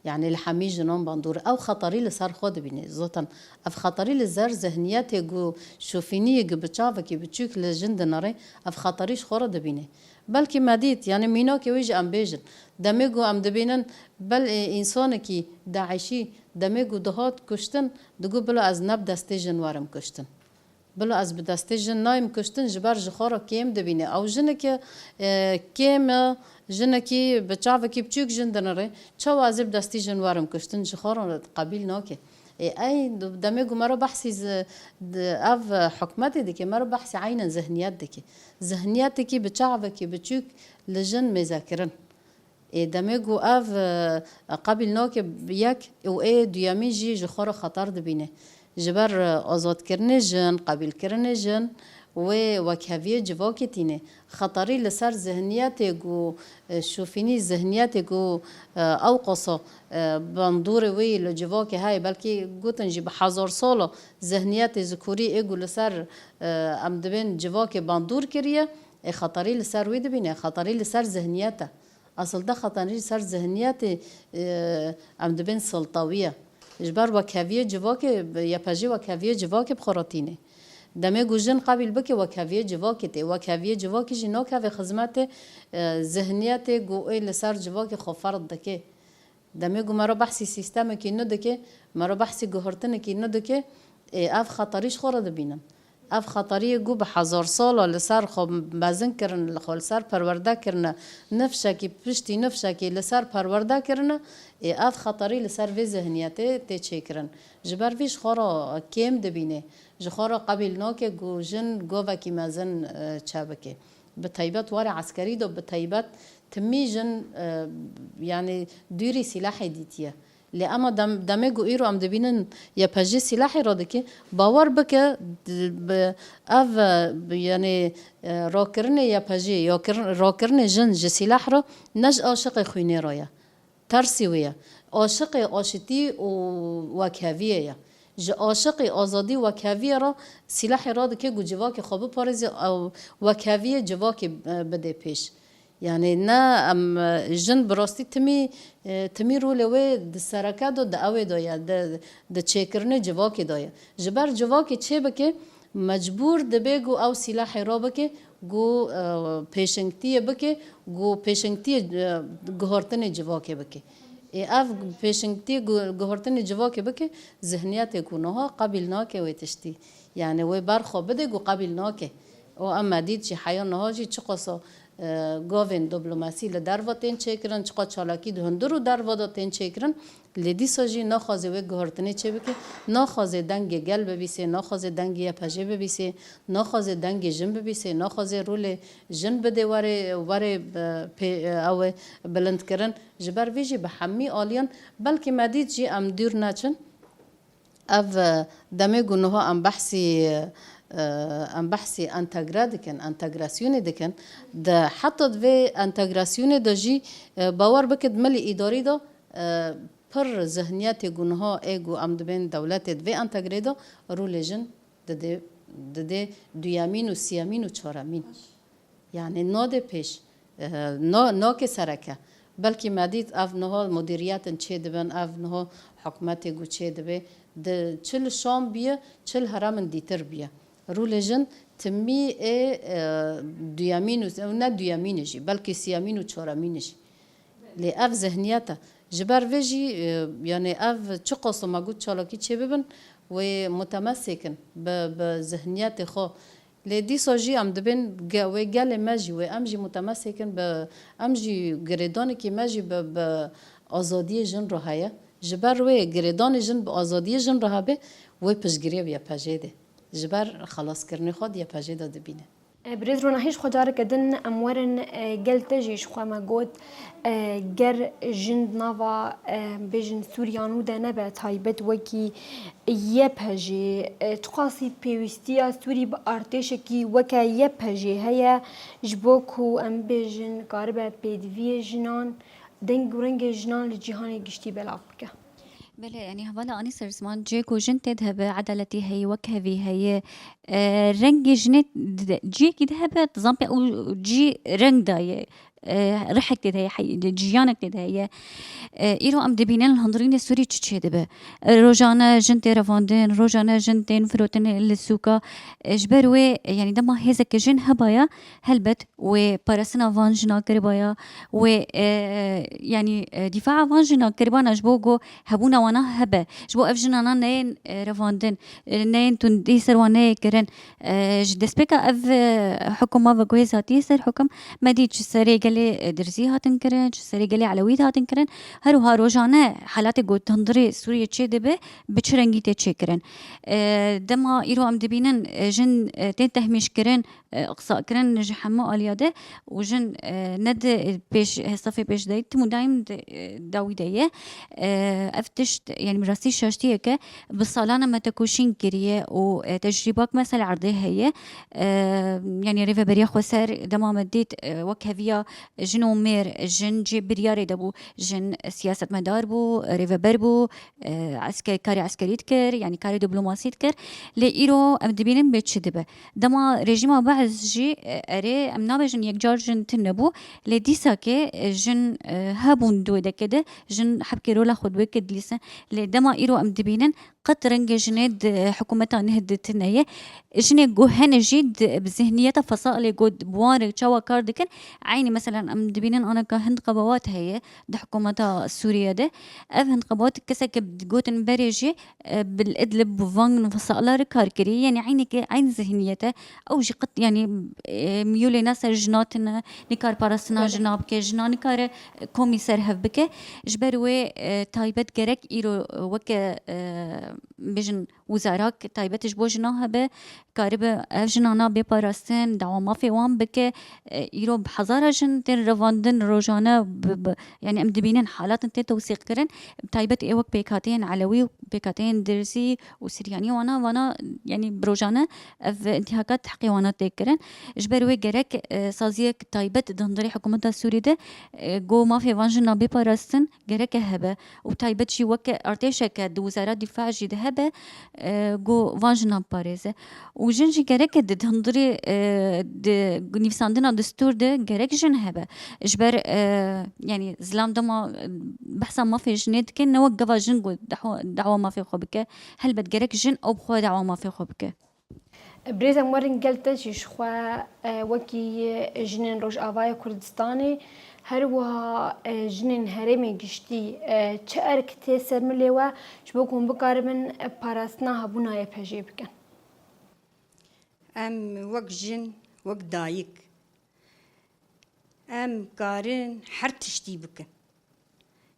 Yanî li hemî jinan bandor. Ew xeterî li ser xwe dibîne. Zaten ev xeterî li ser zihniyetê ku şofîniyê ku bi çavekî biçûk li jin dinere, ev xeterî ji xwe re dibîne. Belkî me dît, yanî mînakê wê jî em bêjin. Demê ku em dibînin, bel, e, însanekî DAIŞî demê ku dihat kuştin, digot bila ez ne bi destê jin werim kuştin. Bila ez bi destê jin nayim kuştin, ji ber ji xwe re kêm dibîne. Ew jineke, e, kêm e, jinekî bi çavekî biçûk jin dinire. Çawa ez ê bi destî jin werim kuştin, ji xwe re qebîl nake. Ê, ey, demê ku me re behsî zi-, di-, ev, e, hikûmetê dike, me re behsî eynen zihniyet dike. Zihniyetekî bi çavekî biçûk li jin mêze kirin. Ê, demê ku ev, e, qebîl nake yek û ê duyemîn jî ji xwe re xeter dibîne. Ji ber, e, azadkirinê jin, qebîlkirinê jin wê wekheviyê civakê tîne. Xeterî li ser zihniyetê ku, e, şofînî, zihniyetê ku, e, ew qasa, e, bandorê wê yî li civakê heye, belkî gotin jî bi hezar sala zihniyetê zikurî ê ku li ser, e, em dibên civakê bandor kiriye, ê xeterî li ser wê dibîne, xeterî li ser zihniyet e. Aslında xeterî li ser zihniyetê, e, em dibên siltawî ye. Ji ber wekheviyê civakê, Y P J wekheviyê civakê bi xwe re tîne. Demê ku jin qebîl bike wekheviyê civakê tê. Wekheviyê civakê jî nakeve xizmetê, e, zihniyetê ku ê li ser civakê xwe ferz dike. Demê ku me re behsî sîstemekî nû dike, me re behsî guhertinekî nû dike, ê, ev xeterî ji xwe re dibînin. Ev xeteriyê ku bi hezar sala li ser xwe mezin kirin, li xwe li ser perwerde kirine, nifşekî piştî nifşekî li ser perwerde kirine, ê, ev xeterî li ser vê zihniyetê tê çêkirin. Ji ber vî ji xwe re kêm dibîne, ji xwe re qebîl nake ku jin govekî mezin, e, çebike. Bi taybet warê eskerî de, bi taybet timî jin, e, yanî dûrî sîlahê dîtiye. Lê ema dem-, demê ku îro em dibînin Y P J sîlahê radike, bawer bike, di-, bi-, ev, e, bi-, yanî, e, rakirinê Y P J, ya kirin-, rakirinê jin ji sîlah re ne ji aşiqê xwînê re ye. Tersî wê ye. Aşiqê aşitî û wekheviyê ye. Ji aşiqê azadî wekheviyê re sîlahê radike ku civakê xwe biparêze û wekheviyê civakê, e, bide pêş. Yanî ne em, e, jin bi rastî timî, e, timî rolê wê di sereke de, di ewê de ye, di, di çêkirinê civakê de ye. Ji ber civakê çê bike, mecbûr dibe ku ew sîlahê rabike, ku, e, pêşengtiyê bike, ku pêşengtiyê, e, guhartinê civakê bike. Ê ev pêşengtiyê gu-, guhartinê civakê bike, zihniyetê ku niha qebîl nake wê tiştî. Yanî wê ber xwe bide ku qebîl nake. Û em me dît jî heya niha jî çiqasa, e, gavên diplomasî li derve tên çêkirin, çiqa çalakî di hundir û derve de tên çêkirin. Lê dîsa jî naxwaze wê guhartinê çêbike, naxwaze dengê gel bibîsê, naxwaze dengê Y P J bibîsê, naxwaze dengê jin bibîsê, naxwaze rolê jin bide were, were, e, pê-, e, ew e, bilindkirin. Ji ber vê jî bi hemî aliyan, belkî me dît jî em dûr neçin. Ev, e, demê ku niha em behsî, e, em behsî entegre dikin, entegrasyonê dikin, di heta di vê entegrasyonê de jî, e, bawer bike di milê îdarî de, e, pir zihniyetê ku niha ê ku em dibên dewletê di vê entegrê de rolê jin didê, didê duyemîn û siyemîn û çaremîn. Yanî nade pêş, e, na-, nake sereke. Belkî me dît ev niha mudîriyetin çê dibin, ev niha hikûmetê ku çê dibe, di çi li Şam biye, çi li herêmin dîtir biye. Rolê jin timî ê, e, duyemîn û, ew ne duyemîn e jî, belkî siyemîn û çaremîn e jî. Lê ev zihniyet e. Ji ber vê jî, e, yanî ev çiqas ma got çalakî çêbibin, wê mutemesik in bi, bi zihniyetê xwe. Lê dîsa jî em dibên ge-, wê gelê me jî, wê em jî mutemesik in bi, em jî girêdanekî me jî bi, bi azadiyê jin re heye. Ji ber wê girêdanê jin bi azadiyê jin re hebe, wê piştgiriyê bi Y P J'ê de. Ji ber xelaskirinê xwe di Y P J'ê de dibîne. E, Birêz Ronahî, ji xwe careke din em werin, e, gel te jî ji xwe me got, e, ger jin di nava, e, bêjin Sûriya nû de nebe taybet wekî Y P J, e, tu qasî pêwîstiya Sûrî bi artêşekî weke Y P J heye, ji bo ku em bêjin karibe pêdiviyê jinan, deng û rengê jinan li cîhanê giştî belav bike. Belê, yanî hevala anî ser ziman, cihê ku jin tê de hebe, edaletî heye, wekhevî heye, e, rengê jinê di-, cihekî de hebe, zampê û cî reng daye, e, rihek tê de heye, hey-, ciyanek tê de heye. E, îro em dibînin li hundirînê Sûrî çi çê dibe. E, rojane jin tê revandin, rojane jin tên firotin li sûka. E, ji ber wê, e, yanî dema hêzeke jin hebaya, helbet wê parastina van jina kiribaya, wê, e, yanî, e, dîfaa van jina kiribana ji bo ku hebûna wana hebe, ji bo ev jinana neyên, e, revandin, e, neyên tundî ser wan neyê kirin. E, ji destpêka ev, e, hukuma ve ku hêz hatiye ser hukum, me dît ji serê gelê, e, Dirzî hatin kirin, ji serê gelê Elewî hatin kirin. Her wiha rojane halatê ku hundirê Sûriyê çê dibe, bi çi rengî tê çêkirin. E, dema îro em dibînin, e, jin, e, tên tehmîş kirin, e, qisa kirin ji hemû aliya de û jin, e, ne di pêş, sefê pêşdayî, tim û daîm di, e, dawî de ye. E, ev tişt, yanî bi rastî şaştiyeke bi salana me tekoşîn kiriye û, e, tecrîbak me ser erdê heye. E, yanî Rêveberiya Xweser dema me dît, e, wekheviya jin û mêr, jin cê biryarê de bû, jin siyasetmedar bû, rêveber bû, e, esker-, karê eskerî dikir, yanî karê diplomasî dikir. Lê îro em dibînin bê çi dibe. Dema rejîma Be'es jî, e, erê, em nabêjin yekcar jin tune bû, lê dîsakê, e, jin, e, hebûn di wê deke de, jin hebkê rola xwe di wê ke dilîsin. Lê dema îro em dibînin, qet rengê jinê di hikûmeta neh de tune ye. Jinê ku hene jî di, bi zihniyeta fesalê ku bi wan re çawa kar dikin, eynî, meselen, em dibînin aneka hin qebawat heye di hikûmeta Sûriye de. Ev hin qebawat keseke gotin berê jî, e, bi Idlib, bi van fasala re kar kirî. Yanî eynekê, eyn zihniyete. Ew jî qet, yanî, e, miyûlê ne ser jina tine, nikar parastina jina bike, jina nikare, e, komî ser hev bike. Ji ber wê, e, taybet gerek îro, e, weke, e, bêjin, wizarek taybet ji bo jinan hebe, karibe ev jinana bê parastin, dawa mafê wan bike. E, îro bi hezara jin tên revandin rojane, bi, bi, yanî em dibînin halatin tê tewsîq kirin, bi taybet ê wek pêkhateyên Elewî û pêkhateyên Dirzî û Siryanî wana, wana, yanî bi rojane ev întihakat heqê wana tê kirin. Ji ber wê gerek, e, saziyek taybet di hundirê hikûmeta Sûrî de, e, go mafê van jina bê parastin gereke hebe û taybet jî weke artêşeke di Wizara Dîfa jî de hebe, e, go van jina biparêze. Û jin jî gereke di hundirê, e, di nivîsandina destûr de gerek jin hebe. Ji ber, e, yanî zilam dema, e, behsa mafê jinê dike, ne wek gava jin ku dawa, dawa mafê xwe bike. Helbet gerek jin ew bi xwe dawa mafê xwe bike. Birêz, em werin gel te jî ji xwe, e, wekî jinên Rojavayê Kurdistanê, her wiha, e, jinên herêmê giştî, e, çi erk tê ser milê we ji bo ku hûn bikaribin, e, parastina hebûna Y P J'ê bikin? Em wek jin, wek dayik, em karin her tiştî bikin.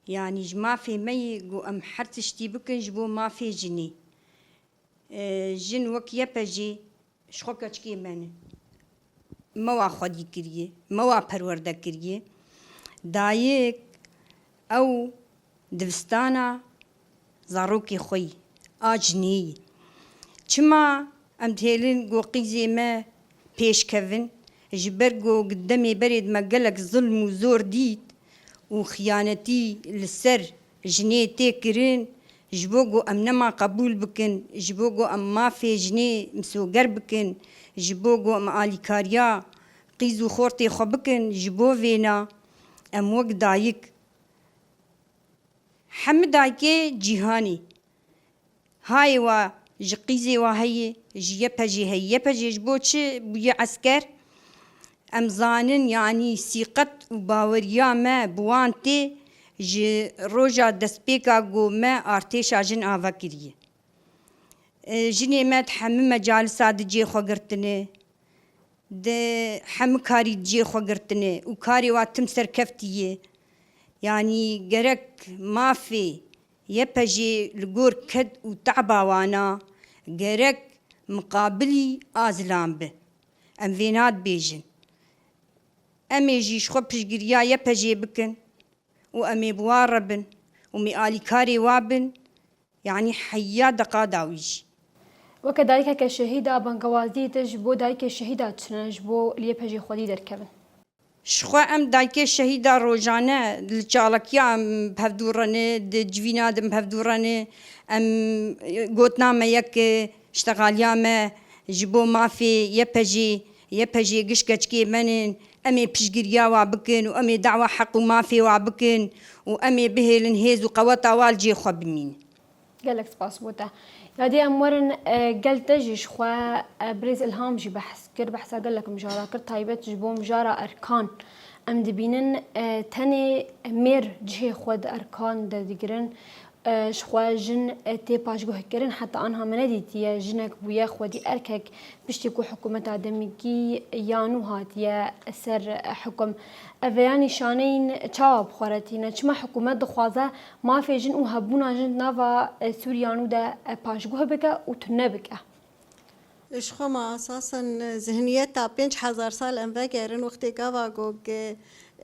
Yanî ji mafê me yê ku em her tiştî bikin ji bo mafê jinê. E, jin wek Y P J'ê ji xwe keçikê me ne. Me wa xwedî kiriye, me wa perwerde kiriye. Dayik ew divistana zarokê xwe yî, a jinê yî. Çima em dihêlin ku qîzê me pêş kevin? Ji ber ku demê berê de me gelek zilm û zor dît û xiyanetî li ser jinê tê kirin, ji bo ku em nema qebûl bikin, ji bo ku em mafê jinê misoger bikin, ji bo ku em alîkariya qîz û xortê xwe bikin, ji bo vêna em wek dayik, hemî dayikê cîhanê, hayê wa ji qîzê wa heye, ji Y P J'ê heye. Y P J ji bo çi bûye esker? Em zanin, yanî sîqet û baweriya me bi wan tê, ji roja destpêka ku me artêşa jin ava kiriye. E, jinê me di hemî mecalisa di cê xwe girtine, di hemî karî di cê xwe girtine û karê wa tim serkeftî ye. Yanî gerek mafê Y P J'ê li gor ked û teba wana, gerek miqabilî a zilam be. Em vêna dibêjin. Em ê jî ji xwe piştgiriya Y P J'ê bikin û em ê bi wa re bin û em ê alîkarê wa bin, yanî heya deqa dawî jî. Weke dayikeke şehîda, bangewaziyê te ji bo dayikê şehîda çi ne, ji bo li Y P J'ê xwedî derkevin? Ji xwe em dayikê şehîda rojane li çalakiya em bi hev dû re ne, di civîna de em bi hev dû re ne, em gotina me yek e, ştexaliya me ji bo mafê Y P J'ê, Y P J'ê giş keçikê me ne, em ê piştgiriya wa bikin û em ê dawa heq û mafê wa bikin û em ê bihêlin hêz û qeweta wa li cê xwe bimînin. Gelek spas bo te. Yadî em werin, e, gel te jî ji xwe, e, birêz Ilham jî behs kir, behsa gelek mijara kir, taybet ji bo mijara erkan. Em dibînin, e, tenê mêr cihê xwe di erkan de digirin. E, ji xwe jin, e, tê paşguhkirin, heta anha me nedîtiye jinek bûye xwedî erkek, piştî ku hikûmeta demîkî ya nû hatiye ser hukum. Ev veya nîşaneyên çawa bi xwe re tîne? Çima hikûmet dixwaze mafê jin û hebûna jin di nava, e, Sûriya nû de, e, paşguh bike û tune bike? Ji xwe me esasen zihniyeta pênc hezar sal em vegerin, wextê gava ku,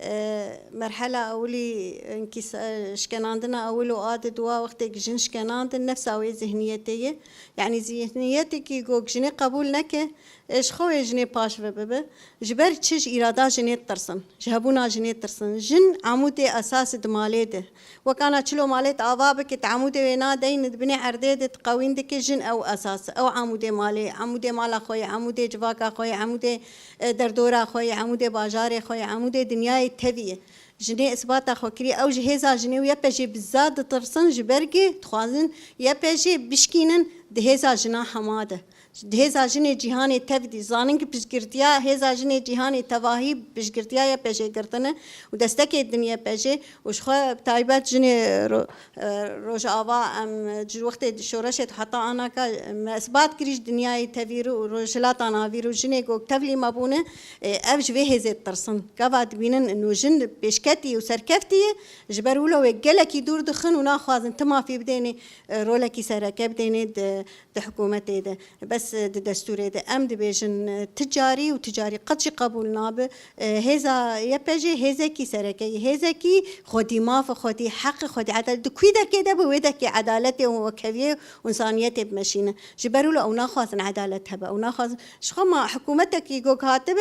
e, merhela ewilî, e, kîs-, e, şkenandina ewil û a di dua wextê jin şkenandin, nefsa wê zihniyetê ye. Yanî zihniyetekî ku jinê qebûl neke, e, ji xwe wê jinê paş ve bibe. Ji ber çi? Ji îrada jinê ditirsin, ji hebûna jinê ditirsin. Jin amûdê esasî di malê de. Wek ana çilo malê tu ava bike, tu amûdê wê nadeyî, di binê erdê de tu qewîn dike, jin ew esas, ew amûdê malê, amûdê mala xwe ye, amûdê civaka xwe ye, amûdê, e, derdora xwe ye, amûdê bajarê xwe ye, amûdê dinyayê tevî ye. Jinê isbata xwe kiriye. Ew ji hêza jinê û Y P J'ê bi zad ditirsin, ji ber ku dixwazin Y P J'ê bişkînin di hêza jina hema de. Hêza jinê cîhanê tev dî. Zanin ki piştgirtiya hêza jinê cîhanê tevahî piştgirtiya Y P J girtine û destekê din Y P J û ji xwe bi taybet jinê ro-, e, Rojava em ji wextê şoreşê heta anaka me isbat kirî ji dinyayê tevî re û Rojhilata Navî re û jinê ku tevlî me bûne, e, ev ji vê hêzê ditirsin. Gava dibînin ino jin pêşketî û serkeftî ye, ji ber wilo wê gelekî dûr dixin û naxwazin ti mafî bidênê, e, rolekî sereke bidênê di, di hikûmetê de. Bes, e, di destûrê de em dibêjin, e, ti carî û ti carî qet jî qebûl nabe. E, hêza Y P J hêzekî sereke ye, hêzekî xwedî maf, xwedî heq, xwedî edalet. Di kwî derkê de be wê derkê edaletê û wekheviyê û însaniyetê bimeşîne. Ji ber wilo ew naxwazin edalet hebe, ew naxwazin. Ji xwe ma hikûmetekî gog hatibe,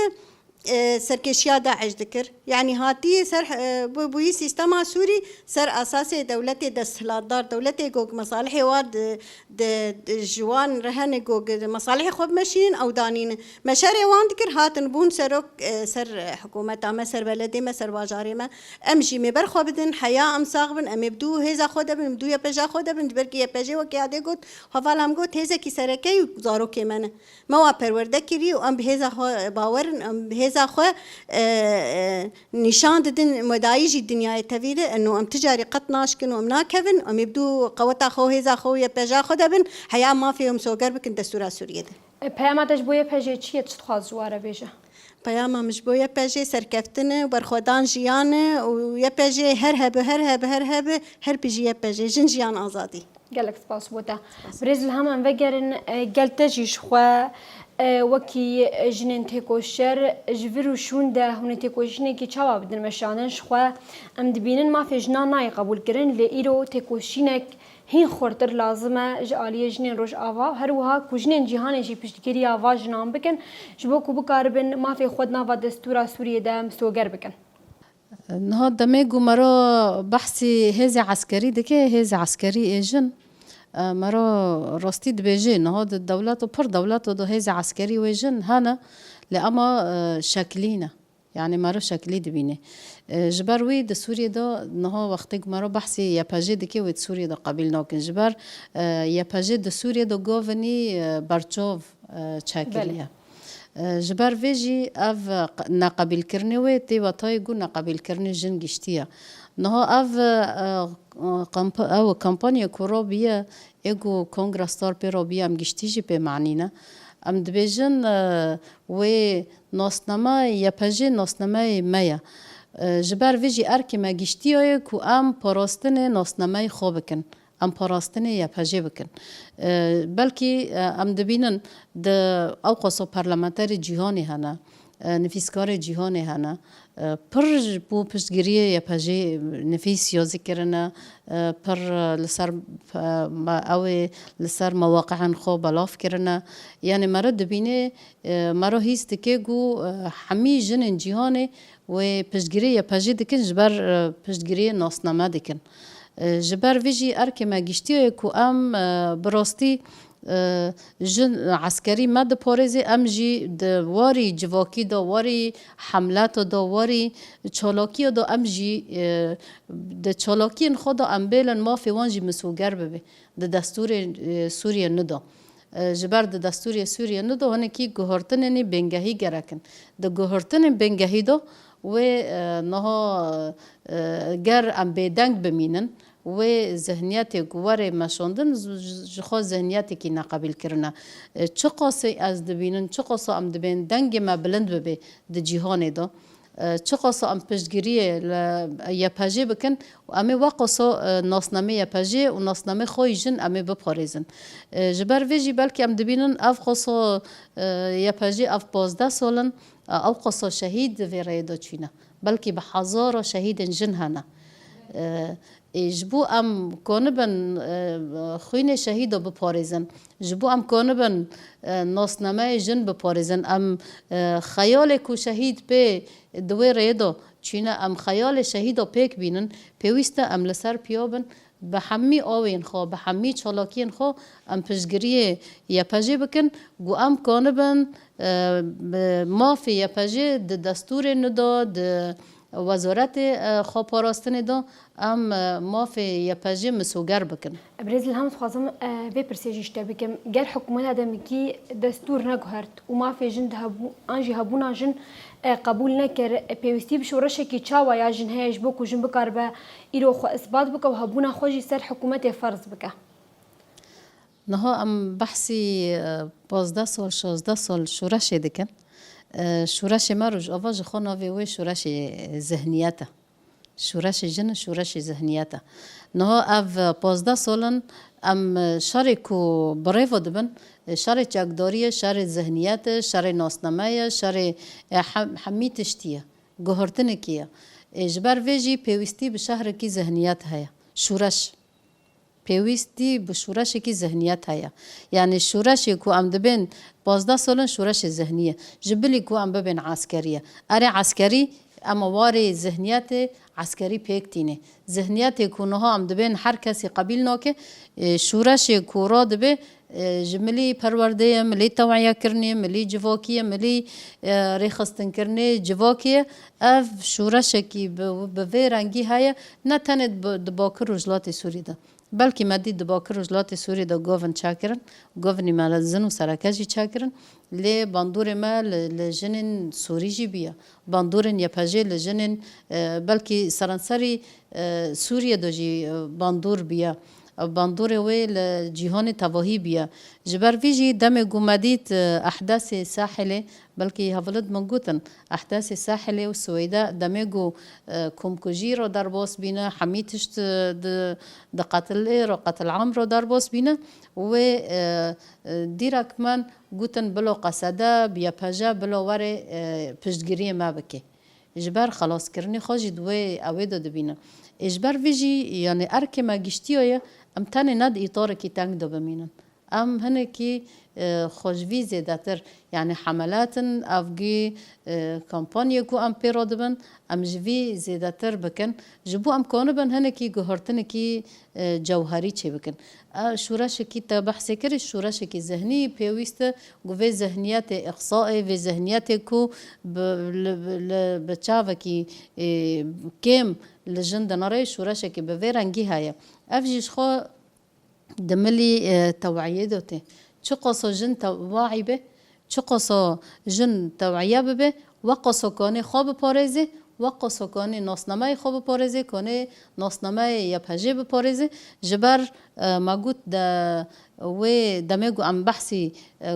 e, serkêşiya DAIŞ dikir. Yanî hatiye ser, e, bû-, bûyî sîstema Sûrî ser esasê dewletê desthilatdar, dewletê ku mesalihê wan di, di, di ji wan re hene ku mesalihê xwe bimeşînin, ew danînin. Me şerê wan dikir, hatin bûn serok, e, ser hikûmeta me, ser beledê me, ser bajarê me. Em jî mêber xwe bidin, heya em sax bin, em ê bi dû hêza xwe de bin, bi dû Y P J xwe de bin, ji ber ku Y P J wekî adê got, hevala min got, hêzekî sereke ye û zarokê me ne. Me wa perwerde kirî û em bi hêza xwe bawer in, em bi hêza xwe, e, e, nîşan didin, me dayî jî dinyayê tevî de, eno em ti carî qet naşkin û em nakevin, em ê bi dû qeweta xwe û hêza xwe û Y P J xwe de bin, heya mafê em soger bikin destûra Sûriyê de. E, peyama te ji bo Y P J çi ye, çi dixwaz ji wan re bêje? Peyama min ji bo Y P J serkeftin e, berxwedan jiyan e û Y P J her hebe, her hebe, her hebe, her bijî Y P J, jin jiyan azadî. Gelek spas bo te. Birêz Îlham, em vegerin, e, gel te jî ji xwe, e, wekî jinên têkoşer ji vir û şûn de hûn ê têkoşînekî çawa bidin meşandin? Ji xwe em dibînin mafê jinan nayê qebûlkirin, lê îro têkoşînek hîn xurtir lazim e ji aliyê jinên Rojava û her wiha ku jinên cîhanê jî piştgiriya va jinan bikin, ji bo ku bikaribin mafê xwe di nava destûra Sûriyê de misoger bikin. Niha demê ku mero behsî hêzê eskerî dike, hêzê eskerî ê jin, e, mero rastî dibêjê, niha di dewleto, pir dewleto de hêzê eskerî wê jin hene, lê ema, e, şeklî ne. Yanî mero şeklî dibînê. E, ji ber wî di Sûriyê de niha wextê ku mero behsî Y P J dike, wê di Sûriyê de qebîl nakin. Ji ber, e, Y P J di Sûriyê de govnî, e, berçav, e, çêkiriye. Belê. E, ji ber vê jî ev, e, q-, neqebîlkirinê wê tê wetayê ku neqebîlkirinê jin giştî ye. Niha ev, e, e, kampa-, ew kampanya ku rabiye, ê ku Kongra Star pê rabiye, em giştî jî pê manî ne. Em dibêjin, e, wê nasname Y P J nasnameyê me ye. E, ji ber vê jî erkê me giştî ye ku em parastinê nasnameyê xwe bikin. Em parastinê Y P J bikin. E, belkî, e, em dibînin di ewqaso parlamenterê cîhanê hene, e, nivîskarê cîhanê hene. E, pir ji bo piştgiriyê Y P J nivîs yazî kirine, e, pir, e, li ser, e, me, ew ê li ser mewaqi'ên xwe belav kirine. Yanî mero dibînê, e, mero hîs dike ku, e, hemî jinên cîhanê wê piştgiriyê Y P J dikin, ji ber, e, piştgiriyê nasname dikin. E, ji ber vê jî erkê me giştiye ku em, e, bi rastî, e, jin eskerî me diparêzê, em jî di warî civakî de, warî hemleta de, warî çalakiya de em jî, e, di çalakiyên xwe de em bêlin mafê wan jî misoger bibe di destûrê, e, Sûriye nû de. E, ji ber di destûrê Sûriye nû de hinekî guhertinên bingehî gerek in. Di guhertinên bingehî de wê, e, niha, e, ger em bêdeng bimînin, wê zihniyetê ku were meşandin, ji, ji, ji xwe zihniyetekî neqebîlkirin e. E, çiqasî ez dibînim, çiqaso em dibên dengê me bilind bibe di cîhanê de, e, çiqaso em piştgiriyê li Y P J bikin, em ê weqaso, e, nasnamê Y P J û nasnamê xwe yî jin em ê biparêzin. E, ji ber vê jî belkî em dibînin ev qaso, e, Y P J ev pazdeh sal in, e, ew qaso şehîd di vê rêyê de çûne. Belkî bi hezara şehîdên jin hene. E, ê, ji bo em konibin, e, xwînê şehîdo biparêzin, ji bo em konibin, e, nasnameyê jin biparêzin, em, e, xeyalê ku şehîd pê di wê rêyê de çûne, em xeyalê şehîdo pêk bînin, pêwîst e em li ser piya bin, bi hemî awên xwe, bi hemî çalakiyên xwe em piştgiriyê Y P J bikin, ku em konibin, e, bi mafê Y P J di destûrê nû de, di, Wezaretê, e, xweparastinê de em, e, mafê Y P J misoger bikin. Birêz Îlham, dixwazim, e, vê pirsê jî ji te bikim. Ger hikûmeta demikî destûr neguhert û mafê jin di hebû-, an jî hebûna jin, e, qebûl nekir, e, pêwîstî bi şoreşekî çawa ya jin heye ji bo ku jin bikaribe îro xwe isbat bike û hebûna xwe jî ser hikûmetê ferz bike? Niha em behsî, e, pazdeh sal, şazdeh sal şoreşê dikin. E, şoreşê me Rojava ji xwe navê wê şoreşê zihniyet e. Şoreşê jin, şoreşê zihniyet e. Niha ev pazdeh sal in em şerê ku bi rê ve dibin, şerê çekdariyê, şerê zihniyetê, şerê nasnameyê, şerê, e, hem-, hemî tiştî ye. Guhertinekî ye. E, ji ber vê jî pêwîstî bi şehrekî zihniyet heye. Şoreş. Pêwîstî bi şoreşekî zihniyet heye. Yanî şoreşê ku em dibên pazdeh sal in şoreşê zihnî ye. Ji bilî ku em bibên eskerî ye. Erê eskerî, em ê warê zihniyetê eskerî pêk tînê. Zihniyetê ku niha em dibên her kesî qebîl nake, e, şoreşê ku radibe, e, ji milî perwerdeyê, milî tewiyekirinê, milî civakiyê, milî, e, rêxistinkirinê civakê ye. Ev şoreşekî bi, bi vê rengî heye, ne tenê di, di Bakur Rojhilatê Sûrî de. Belkî me dît di Bakur Rojhilatê Sûrî de govin çakirin, govinî me li zin û sereke jî çakirin. Lê bandorê me li, li jinên Sûrî jî bûye. Bandorên Y P J li jinên, e, belkî seranserî, e, Sûriyê de jî, e, bandor bûye. Bandorê wê li cîhanê tevahî bûye. Ji ber vî jî demê ku me dît, e, ehdesê Sahilê, belkî hevilit min gotin, ehdesê Sahilê û Swêde demê ku, e, komkujî re derbas bîne, hemî tişt, e, di, di qetilê re, qetilam re derbas bîne, wê, e, e, dîrek min gotin bilo qesede, bi Y P J bilo were, e, piştgiriyê me bike. Ji ber xelaskirinê xwe jî di wê ewê de dibîne. Ê ji ber vî jî, yanî erkê me giştiya ye, em tenê ne di îtarekî teng de bimînin. Em hinekî, e, xwe ji vî zêdetir, yanî hemeletin, evgî, e, kampanyê ku em pê re dibin, em ji vî zêdetir bikin. Ji bo em kanibin hinekî guhertinekî, e, cewherî çêbikin. E, şoreşekî te behsê kirî, şoreşekî zihnî pêwîst e, ku vê zihniyetê îqsaê, vê zihniyetê ku bi, li, li, bi çavekî, e, kêm li jin dinere, şoreşekî bi vê rengî heye. Ev jî ji xwe di milî, e, teweyê de tê. Çiqaso jin te-, waî be, çiqaso jin tewiye bibe, weqaso kanê xwe biparêzê, weqaso kanê nasnameyê xwe biparêzê, kanê nasnameyê Y P J biparêzê. Ji ber, e, me got de wê demê ku em behsî, e,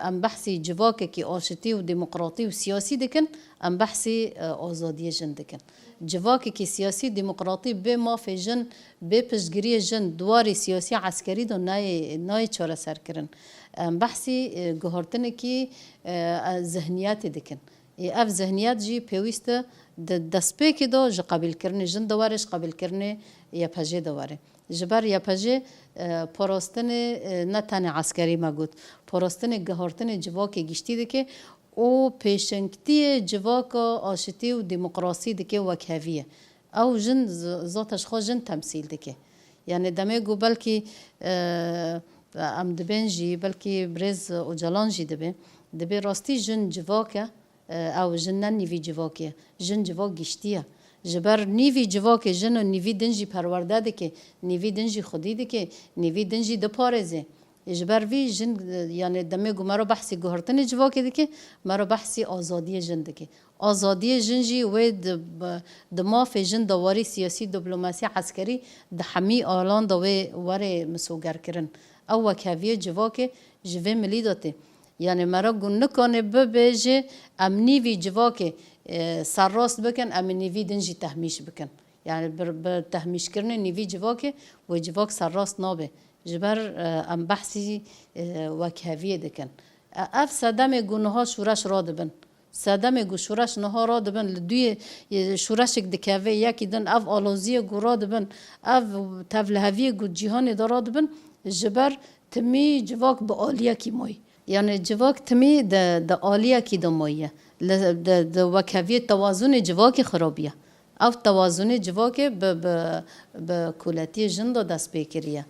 em behsî civakekî aşitî û demokratî û siyasî dikin, em behsî, e, azadiyê jin dikin. Civakekî siyasî demokratî bê mafê jin, bê piştgiriyê jin di warê siyasî eskerî de nayê, nayê çareserkirin. Em behsî, e, guhertinekî, e, e, zihniyetê dikin. Ê ev zihniyet jî pêwîst e di destpêkê de ji qebîlkirinê jin de were, ji qebîlkirinê Y P J de were. Ji ber Y P J, e, parastinê, e, ne tenê eskerî me got, parastinê guhertinê civakê giştî dike û pêşengtiyê civaka aşitî û demokrasî dike wekheviyê. Ew jin z-, zata ji xwe jin temsîl dike. Yanî demê ku belkî, e, em dibên jî, belkî birêz Ocalan jî dibe, dibê rastî jin civak e, e, ew jin ne nîvî civakê ye. Jin civak giştî ye. Ji ber nîvî civakê jin û nîvî din jî perwerde dike, nîvî din jî xwedî dike, nîvî din jî diparêze. Ji ber vî jin, e, yanî demê ku me re behsî guhertinê civakê dike, me re behsî azadiyê jin dike. Azadiyê jin jî wê di, bi, di mafê jin de warî siyasî, diplomasî, eskerî di hemî alan de wê were misogerkirin. Ew wekheviyê civakê ji vê milî de tê. Yanî me re got nikane bibêje em nîvî civakê, e, serrast bikin, em ê nîvî din jî tehmîş bikin. Yanî bi, bi tehmîşkirinê nîvî civakê wê civak serrast nabe. Ji ber, e, em behsî, e, wekheviyê dikin. E, ev sedemê ku niha şoreş radibin. Sedemê ku şoreş niha radibin li duyê, e, şoreşek dikeve, yekî din ev aloziyê ku radibin, ev tevliheviyê ku cîhanê de radibin, ji ber timî civak bi aliyekî mayî. Yanî civak timî di, di aliyekî de mayî ye. Li, di, di wekheviyê tewazunê civakê xirabiye. Ev tewazunê civakê bi, bi, bi koletiyê jin de dest pê kiriye.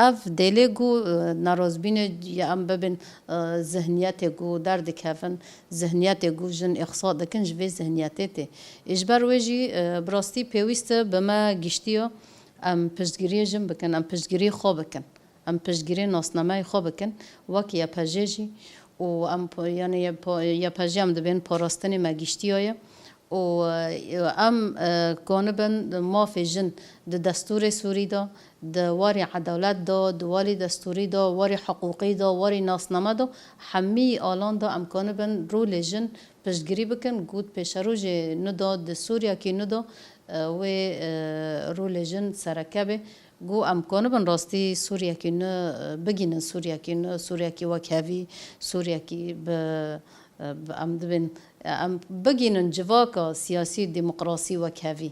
Ev dêlê ku, e, nerazbînê ya em bibin, e, zihniyetê ku derdikevin, zihniyetê ku jin îxsa dikin, ji vê zihniyetê tê. Ê ji ber wê jî, e, bi rastî pêwîst e bi me giştiya em piştgiriyê jin bikin, em piştgiriyê xwe bikin, em piştgiriyê nasnameyê xwe bikin, wek Y P J jî û em po-, yanî Y P-, Y P J em dibên parastinê me giştiya ye. û, e, em, e, konibin mafê jin di destûrê Sûrî de, di warî edewlet de, di warî destûrî de, warî hiqûqî de, warî nasname de, hemî alan de em konibin rolê jin piştgirî bikin. Got pêşerojê nû de di Sûriyekî nû de, e, wê, e, rolê jin sereke be. Got em konibin rastî Sûriyekî nû, e, bigînin Sûriyekî nû, Sûriyekî wekhevî, Sûriyekî bi Em dibên, em bigînin civaka siyasî, demokrasî wekhevî.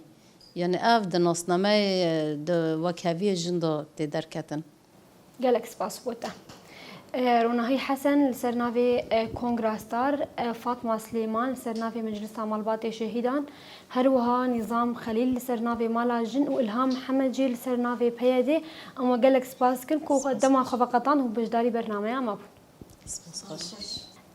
Yanî ev di nasnameyê, di wekheviyê jin de tê derketin. Gelek spas bo te. E, Ronahî Hesen li ser navê, e, Kongra Star, e, Fatma Silêman li ser navê Meclisa Malbatê Şehîdan, her wiha Nîzam Xelîl li ser navê Mala Jin û Ilham Mihemed jî li ser navê P Y D. Em we gelek spas dikin ku xwe dema xwe veqetan û beşdarî bernameya me bûn.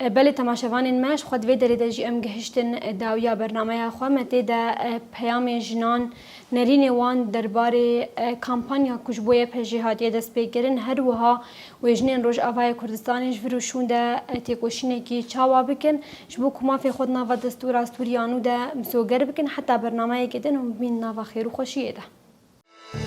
E, belê temaşevanên me, ji xwe di vê derê de jî em gihiştin, e, dawiya bernameya xwe. Me tê de, e, peyamên jinan, nerînê wan derbarê, e, kampanya ku ji bo Y P J hatiye destpêkirin, her wiha wê jinên Rojavayê Kurdistanê ji vir û şûn de, e, têkoşînekî çawa bikin, ji bo ku mafê xwe di nava destûra Sûriya nû de misoger bikin, heta bernameyekê din hûn bimînin nava xêr û xweşiyê de.